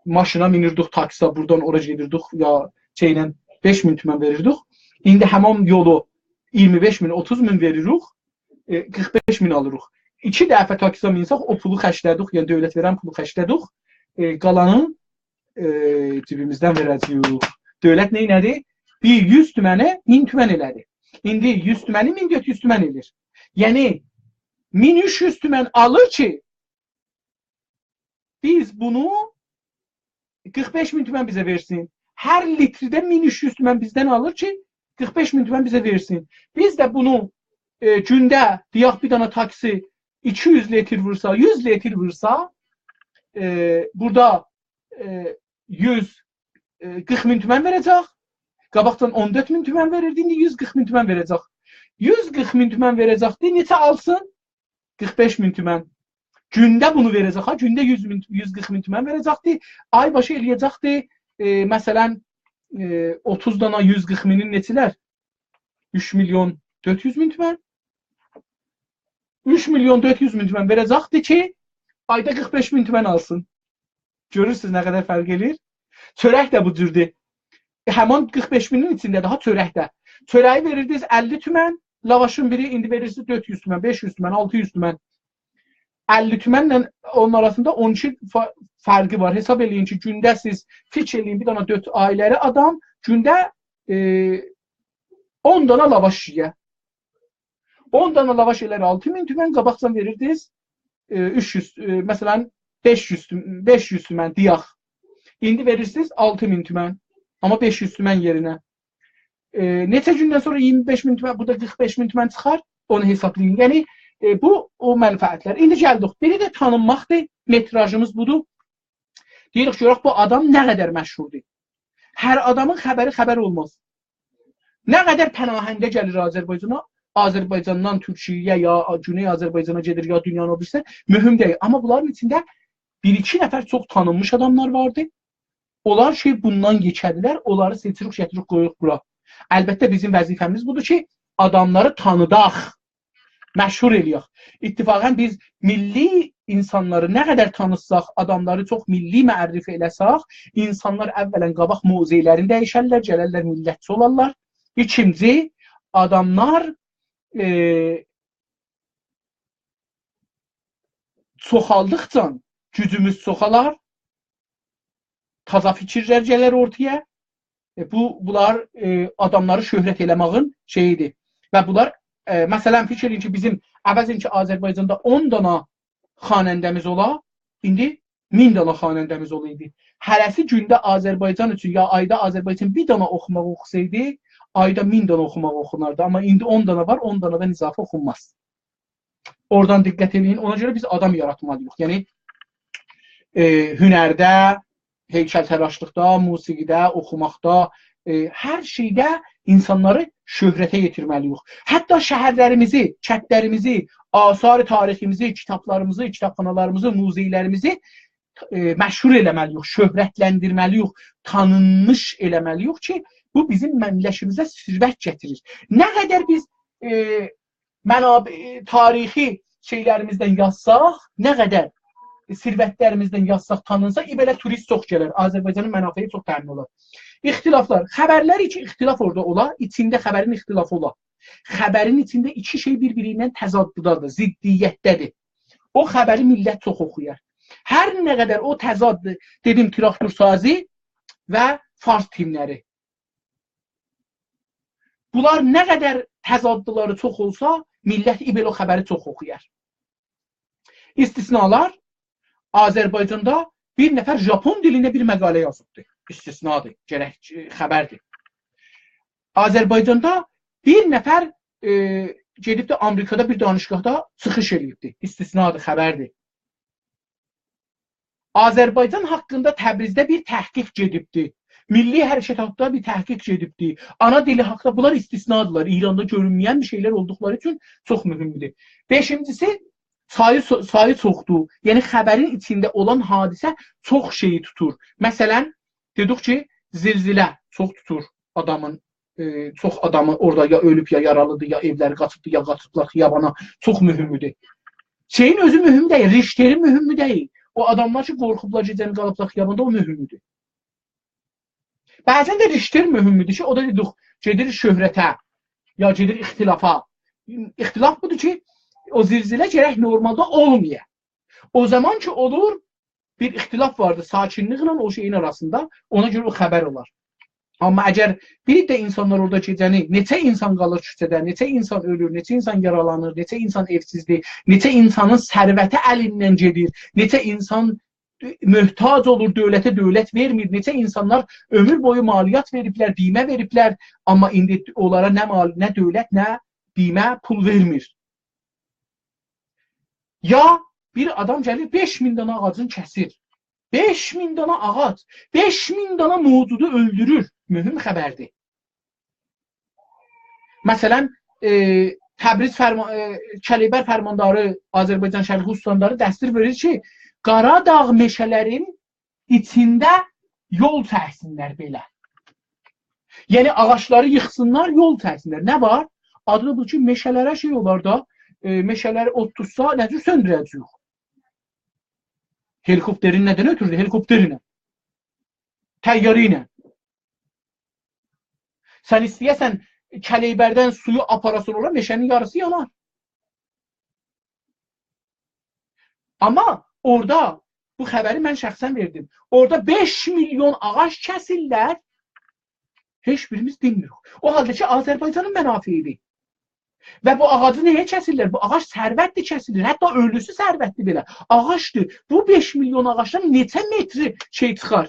ماشینا مینیردیک، تاکسیا، بورادان اورا گئدیردیک، یا شئیله بئش مین تومن وئریردیک. ایندی همین یولو اییرمی بئش مین، اوتوز مین وئریریک، ائ، قیرخ بئش مین آلیریق. ایکی دفعه تاکسیا مینسک، او پولو خرجله‌دیک، یعنی دؤولت وئرن پولو خرجله‌دیک، ائ، قالانی، ائ، جیبیمیزدن وئره‌جه‌ییک. دؤولت نئینه‌دی؟ بیر یوز تومنی مین تومن ائله‌دی. ایندی یوز تومنی مین دؤرد یوز تومن ائله‌ییر. یعنی، مین اوچ یوز تومن آلیر کی، بیز بونو قیرخ بئش مین تومن بیزه وئرسین. هر لیترده مین اوچ یوز تومن بیزدن آلیر کی، قیرخ بئش مین تومن بیزه وئرسین. بیز ده بونو، ائ، گونده، دئیک، بیر دنه تاکسی ایکی یوز لیتر وورسا، یوز لیتر وورسا، ائ، بورادا، ائ، یوز، ائ، قیرخ مین تومن وئره‌جک. قاباقدان اون دؤرد مین تومن وئریردی، ایندی یوز قیرخ مین تومن وئره‌جک. یوز قیرخ مین تومن وئره‌جکدی، نئچه آلسین؟ قیرخ بئش مین تومن. گونده بونو وئره‌جک ها، گونده یوز مین، یوز قیرخ مین تومن وئره‌جکدی. آی باشی ائله‌یه‌جکدی، ائ، مثلا، ائ، اوتوز دانا یوز قیرخ مینین نئچه‌لر؟ اوچ میلیون دؤرد یوز مین تومن. اوچ میلیون دؤرد یوز مین تومن وئره‌جکدی کی، آیدا قیرخ بئش مین تومن آلسین. گؤرورسونوز نه قدر فرق ائله‌ییر؟ چؤرک ده بو جوردور. ائ، همان قیرخ بئش مینین ایچینده داها چؤرک ده. چؤره‌یی وئریردینیز اللی تومن، لاواشین بیری، ایندی وئریرسینیز دؤرد یوز تومن، بئش یوز تومن، آلتی یوز تومن. اللی تومنله اونون آراسیندا اون ایکی فا-، فرقی وار. حساب ائله‌یین کی، گونده سیز فیکیر ائله‌یین، بیر دنه دؤرد عائله‌لی آدام گونده، ائ، اون دانا لاواش یئیه. اون دانا لاواش ائلر آلتی مین تومن، قاباقجان وئریردینیز، ائ، اوچ یوز، ائ، مثلا، بئش یوز توم-، بئش یوز تومن دئیک. ایندی وئریرسینیز آلتی مین تومن. آمما بئش یوز تومن یئرینه. ائ، نئچه گوندن سونرا اییرمی بئش مین تومن، بورادا قیرخ بئش مین تومن چیخار، اونو حسابلایین. یعنی، ائ، بو او منفعتلر. ایندی گلدیک. بیری ده تانینماقدیر. متراژیمیز بودور. دئییریک، گؤرک بو آدام نه قدر مشهوردور. هر آدامین خبری خبر اولماز. نه قدر پناهنده گلیر آذربایجانا، آذربایجاندان تورکیه‌یه یا گونئی آذربایجانا گئدیر، یا دونیانین او بیریسینه، مهم دئییل. آمما بونلارین ایچینده بیر-ایکی نفر چوخ تانینمیش آداملار واردی. اونلار کی، بوندان یئکه‌دیلر، اونلاری سئچیریک، گتیریریک، قویوروق بورا. البته، بیزیم وظیفه‌میز بودور کی، آداملاری تانیداق، مشهور ائله‌یک. اتفاقا بیز میللی اینسانلاری نه قدر تانیتساق، آداملاری چوخ میللی معرفی ائله‌سک، اینسانلار اولا قاباق موضعلرینی دییشرلر، گلرلر میللتچی اولارلار. ایکینجی، آداملار، ائ، چوخالدیقجا گوجوموز چوخالار، تازا فیکیرلر گلر اورتایا. ائ، بو، بونلار، ائ، آداملاری شهرت ائله‌مه‌یین شئییدیر. و بونلار، ائ، مثلا، فیکیر ائله‌یین کی، بیزیم عوضین کی، آذربایجاندا اون دانا خواننده‌میز اولا، ایندی مین دانا خواننده‌میز اولایدی. هره‌سی گونده آذربایجان اوچون، یا آیدا آذربایجان اوچون بیر دانا اوخوماق اوخوسایدی، آیدا مین دانا اوخوماق اوخوناردی. آمما ایندی اون دانا وار، اون دانادان اضافه اوخونماز. اورادان دقت ائله‌یین. اونا گؤره بیز آدام یاراتمالی‌ییق. یعنی، ائ، هنرده، هیکل‌تراشلیقدا، موسیقی‌ده، اوخوماقدا، ائ، هر شئیده اینسانلاری شهرته یئتیرمه‌لی‌ییک. حتی شهرلریمیزی، کندلریمیزی، آثار تاریخیمیزی، کیتابلاریمیزی، کیتابخانالاریمیزی، موزئیلریمیزی، ائ، مشهور ائله‌مه‌لی‌ییک، شهرتلندیرمه‌لی‌ییک، تانینمیش ائله‌مه‌لی‌ییک کی، بو بیزیم مملکتیمیزه ثروت گتیریر. نه قدر بیز، ائ، منابع، تاریخی شئیلریمیزدن یازساق، نه قدر ثروتلریمیزدن یازساق، تانینسا، ای بئله توریست چوخ گلر. آذربایجانین منافعی چوخ تأمین اولار. اختلافلار، خبرلر کی اختلاف اورادا اولا، ایچینده خبرین اختلافی اولا. خبرین ایچینده ایکی شئی بیر-بیری ایله تضاددادیر، ضدیتده‌دیر. او خبری میللت چوخ اوخویار. هر نه قدر او تضاد، دئدیم، تراکتورسازی و فارس تیملری. بونلار نه قدر تضادلاری چوخ اولسا، میللت ای بئله او خبری چوخ اوخویار. استثنالار، آذربایجاندا بیر نفر ژاپون دیلینده بیر مقاله یازیبدی. استثنادیر، گرک، ائ، خبردیر. آذربایجاندا بیر نفر، ائ، گئدیبدی آمریکادا بیر دانشگاهدا چیخیش ائله‌ییبدی. استثنادیر، خبردیر. آذربایجان حاقیندا تبریزده بیر تحقیق گئدیبدی. میللی حرکت حاقیندا بیر تحقیق گئدیبدی. آنا دیلی حاقیندا، بونلار استثنادیرلار. ایراندا گؤرونمه‌ین بیر شئیلر اولدوقلاری اوچون چوخ مهمدور. بئشینجیسی، سایی، سو-، سایی چوخدور. یعنی خبرین ایچینده اولان حادثه چوخ شئیی توتور. مثلا، دئدیک کی، زلزله چوخ توتور آدامین، ائ، چوخ آدامی اورادا یا اؤلوب، یا یارالیدیر، یا ائولری قاچیبدیر، یا قاچیبلار خیابانا. چوخ مهمدور. شئیین اؤزو مهم دئییل، ریشتری مهم دئییل. او آداملار کی، قورخوبلار، گئجه‌نی قالیبلار خیاباندا، او مهمدور. بعضا ده ریشتر مهمدور کی، او دا دئدیک، گئدیر شهرته، یا گئدیر اختلافا. اختلاف بودور کی، او زلزله گرک نورمالدا اولمایا. او زامان کی اولور، بیر اختلاف واردیر ساکنلیکله او شئیین آراسیندا، اونا گؤره او خبر اولار. آمما اگر بیر ده اینسانلار اورادا گئجه‌نی، نئچه اینسان قالیر کوچه‌ده، نئچه اینسان اؤلور، نئچه اینسان یارالانیر، نئچه اینسان ائوسیزدیر، نئچه اینسانین ثروتی الیندن گئدیر، نئچه اینسان محتاج اولور دؤولته، دؤولت وئرمیر، نئچه اینسانلار عؤمور بویو مالیات وئریبلر، بیمه وئریبلر، آمما ایندی اونلارا نه مال، نه دؤولت، نه بیمه پول وئرمیر. یا بیر آدام گلیر، بئش مین دانا آغاجین کسیر. بئش مین دانا آغاج، بئش مین دانا موجودو اؤلدورور. مهم خبردیر. مثلا، ائ، تبریز فرما-، ائ، کلیبر فرمانداری، آذربایجان شرقی استانداری دستور وئریر کی، قاراداغ مئشه‌لرین ایچینده یول چکسینلر بئله. یعنی آغاجلاری ییخسینلار، یول چکسینلر. نه وار؟ آدی بو کی، مئشه‌لره شئی اولار دا، ائ، مئشه‌لری اود توتسا، نه جور سؤندوره‌جه‌ییک؟ هلیکوپترین نه‌دن اؤتورور؟ هلیکوپترله. طیاره ایله. سن ایسته‌یه‌سن کلیبردن سویو آپاراسان اورا، مئشه‌نین یاریسی یانار. آمما اورادا، بو خبری من شخصا وئردیم، اورادا بئش میلیون آغاج کسیرلر، هئچ بیریمیز دینمیریک. او حالدا کی، آذربایجانین منافعیدیر. و بو آغاجی نییه کسیرلر؟ بو آغاج ثروتدیر، کسیلیر. حتی اؤلوسو ثروتدیر بئله. آغاجدیر. بو بئش میلیون آغاجدان نئچه متر شئی چیخار؟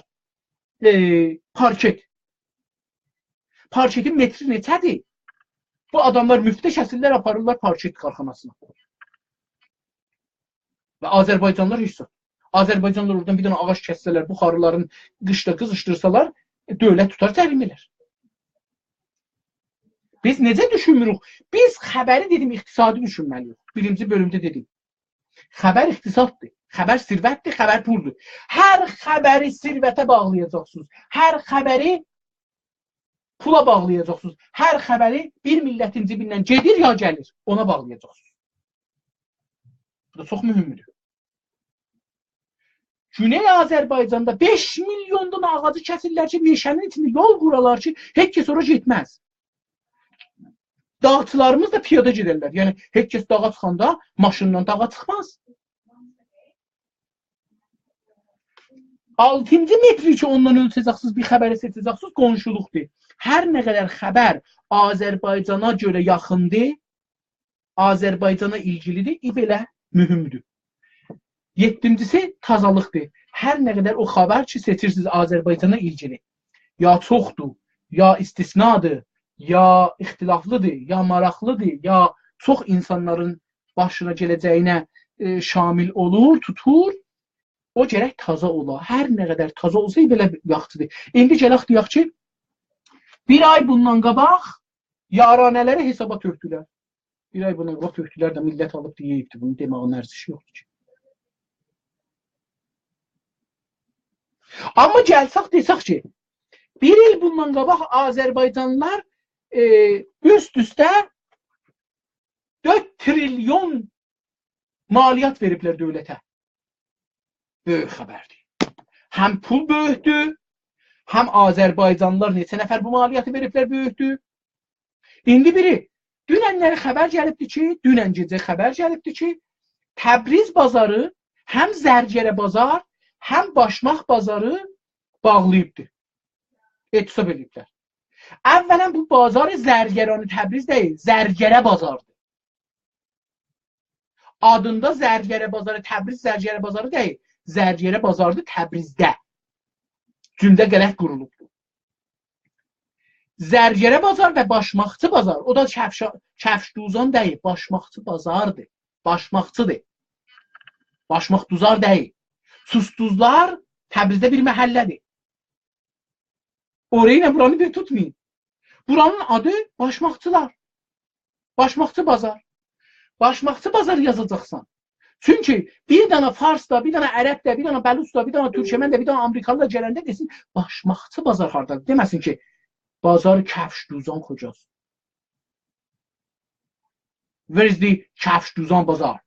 ائ، پارکت. پارکتین متری نئچه‌دیر؟ بو آداملار مفته کسیرلر، آپاریرلار پارکت کارخاناسینا. و آذربایجانلیلار هئچ زاد. آذربایجانلیلار اورادان بیر دنه آغاج کسسه‌لر، بخاریلارین قیشدا قیزیشدیرسالار، ائ، دؤولت توتار جریمه‌لر. بیز نئجه دوشونموروک؟ بیز خبری، دئدیم، اقتصادی دوشونمه‌لی‌ییک. بیرینجی بؤلومده دئدیم. خبر اقتصاددیر. خبر ثروتدیر، خبر پولدور. هر خبری ثروته باغلایاجاقسینیز. هر خبری پولا باغلایاجاقسینیز. هر خبری بیر میللتین جیبیندن گئدیر یا گلیر، اونا باغلایاجاقسینیز. بو دا چوخ مهمدور. گونئی آذربایجاندا بئش میلیون دانا آغاجی کسیرلر کی، مئشه‌نین ایچینده یول قورالار کی، هئچ کس اورا گئتمز. داغچیلاریمیز دا پیاده گئدرلر. یعنی، هئچ کس داغا چیخاندا ماشینلا داغا چیخماز. آلتینجی متری کی، اوندان اؤلچه‌جکسینیز، بیر خبری سئچه‌جکسینیز، قونشولوقدور. هر نه قدر خبر آذربایجانا گؤره یاخیندیر، آذربایجانا ایلگیلیدیر، ای بئله مهمدور. یئددینجیسی تازالیقدیر. هر نه قدر او خبر کی، سئچیرسینیز آذربایجانا ایلگیلی، یا چوخدور، یا استثنادیر، یا اختلافلیدیر، یا ماراقلیدیر، یا چوخ اینسانلارین باشینا گله‌جه‌یینه، ائ، شامل اولور، توتور، او گرک تازا اولا. هر نه قدر تازا اولسا، بئله یاخشیدیر. ایندی گلک دئیک کی، بیر آی بوندان قاباق یارانه‌لری حسابا تؤکدولر. بیر آی بوندان قاباق تؤکدولر ده، میللت آلیب یئییبدی. بونو دئمه‌یین ارزشی یوخدور کی. آمما گلسک، دئسک کی، بیر ایل بوندان قاباق آذربایجانلیلار، ائ، اوست-اوسته دؤرد تریلیون مالیات وئریبلر دؤولته. بؤیوک خبردیر. هم پول بؤیوکدور، هم آذربایجانلیلار نئچه نفر بو مالیاتی وئریبلر بؤیوکدور. ایندی بیری، دوننلری خبر گلیبدی کی، دونن گئجه خبر گلیبدی کی، تبریز بازاری هم زرگره بازار، هم باشماق بازاری باغلاییبدی. اعتصاب ائدیبلر. اولاً بو بازار زرگران تبریز دئییل، زرگره بازاردیر. آدیندا زرگره بازاری، تبریز زرگره بازاری دئییل. زرگره بازاردیر تبریزده. جمله غلط قورولوبدور. زرگره بازار و باشماقچی بازار. او دا کفش، کفش دوزان دئییل، باشماقچی بازاردیر. باشماقچیدیر. باشماق دوزار دئییل. سوس دوزلار تبریزده بیر محله‌دیر. اوراینان بورانی بیر توتمایین. بورانین آدی باشماقچیلار. باشماقچی بازار. باشماقچی بازار یازاجاقسان. چونکی بیر دنه فارس دا، بیر دنه عرب ده، بیر دنه بلوچ دا، بیر دنه تورکمن ده، بیر دنه آمریکالی دا گلنده دئسین، «باشماقچی بازار هاردادیر؟» دئمه‌سین کی، «بازار کفش دوزان کجاست؟» Where is the کفش دوزان بازار؟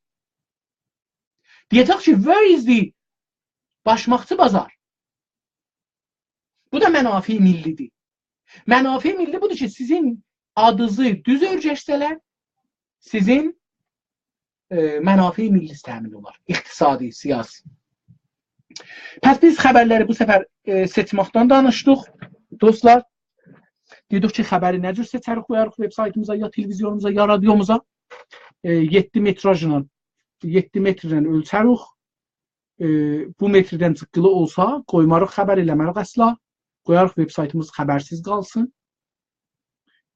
دئیه‌جک کی، «Where is the باشماقچی بازار؟» بو دا منافع ملی‌دیر. منافع ملی بودور کی، سیزین آدینیزی دوز اؤرگشسه‌لر، سیزین، ائ، منافع ملی تأمین اولار. اقتصادی، سیاسی. پس بیز خبرلری بو سفر، ائ، سئچمکدن دانیشدیق، دوستلار. دئدیک کی، خبری نه جور سئچریک، قویاریق وب‌سایتیمیزا، یا تلویزیونوموزا، یا رادیوموزا. ائ، یئددی متراژلا، یئددی مترله اؤلچریک. ائ، بو متردن جیققیلی اولسا، قویماریق خبر، ائله‌مه‌ریک اصلا. قویاریق وب‌سایتیمیز خبرسیز قالسین.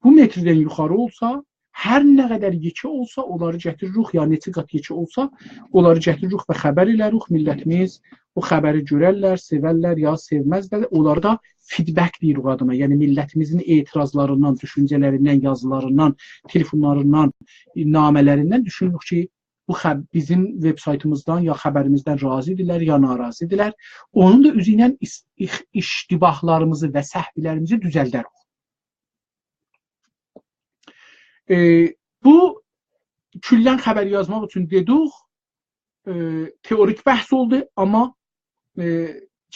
بو متردن یوخاری اولسا، هر نه قدر یئکه اولسا، اونلاری گتیریریک، یا نئچه قات یئکه اولسا، اونلاری گتیریریک و خبر ائله‌ریک. میللتیمیز او خبری گؤررلر، سئورلر یا سئومزلر. اونلارا دا فیدبک دئییریک آدینا. یعنی میللتیمیزین اعتراضلاریندان، دوشونجه‌لریندن، یازیلاریندان، تلفونلاریندان، نامه‌لریندن دوشونوروک کی، بو خب-، بیزیم وب‌سایتیمیزدان یا خبریمیزدن راضی‌دیرلر، یا ناراضی‌دیرلر. اونون دا اوزو ایله ایس-، ایخ-، اشتباهلاریمیزی و سهولریمیزی دوزلدریک. ائ، بو کلاً خبر یازماق اوچون دئدیک، ائ، تئوریک بحث اولدو، آمما، ائ،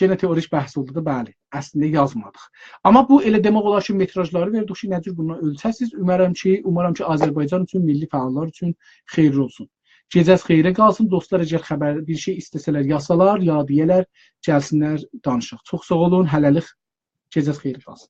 یئنه تئوریک بحث اولدو دا، بلی، اصلینده یازمادیق. آمما بو ائله دئمک اولار کی، متراژلاری وئردیک کی، نه جور بونو اؤلچه‌سیز. اومارام کی، اومارام کی، آذربایجان اوچون، میللی فعاللار اوچون خئییرلی اولسون. گئجه‌ز خئیره قالسین. دوستلار، اگر خبر، بیر شئی ایسته‌سه‌لر، یازسالار، یا دئیه‌لر، گلسینلر، دانیشاق. چوخ ساغ اولون، هله‌لیک گئجه‌ز خئیره قالسین.